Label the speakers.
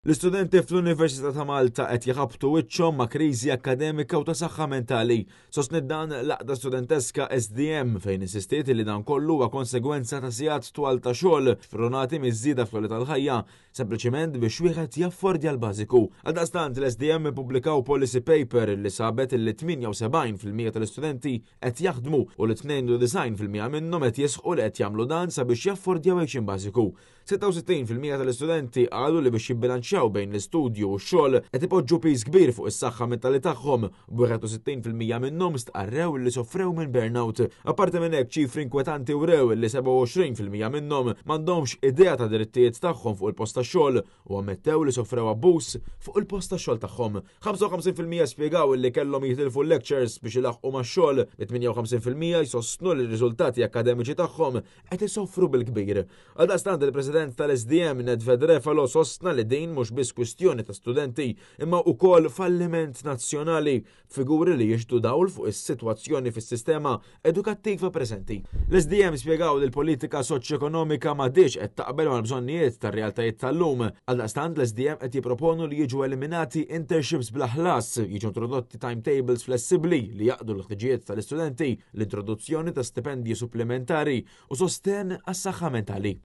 Speaker 1: L-istudenti fl-Università ta' Malta qed jħabbtu wiċċhom ma' kriżi akkademika u ta' saħħa mentali. Sostniet dan l-għaqda studenteska SDM fejn insistiet li dan kollu huwa konsegwenza ta' sigħat twal ta' xogħol xprunati miż-żieda fl tal-ħajja sempliċement biex wieħed jaffordja l-bażiku. Għaldaqstant l-SDM ippubblikaw policy paper li sabet li 78% tal-istudenti qed jaħdmu u li 92% minnhom qed jisħqu li qed jagħmlu dan sabiex jaffordjaw għixien bażiku. 66% tal-istudenti qalu li biex jibbilanċjaw bejn l-istudju u x-xogħol qed ipoġġu piż kbir fuq is-saħħa mentali tagħhom, b'61% minnhom stqarrew li sofrew minn burnout. Apparti minn hekk, ċifri inkwetanti wrew li 27% minnhom m'għandhomx idea ta' drittijiet tagħhom fuq il-post tax-xogħol u ammettew li sofrew abbuż fuq il-post tax-xogħol tagħhom. 55% spjegaw li kellhom jitilfu lectures biex ilaħqu max-xogħol, bi 58% jsostnu li r-riżultati akkademiċi tagħhom qed isofru bil-kbir. Għaldaqstant il-President tal-SDM Nedved Refalo sostna li din mhux biss kwistjoni ta' studenti imma wkoll falliment nazzjonali, figuri li jixtu dawl fuq is-sitwazzjoni fis-sistema edukattiva preżenti. L-SDM spjegaw li l-politika soċjoekonomika m'għadhiex qed taqbel mal-bżonnijiet tar-realtajiet tal-lum. Għaldaqstant l-SDM qed jipproponu li jiġu eliminati internships bla ħlas, jiġu introdotti timetables flessibbli li jaqdu l-ħtiġijiet tal-istudenti, l-introduzzjoni ta' stipendji supplementari u sosten għas-saħħa mentali.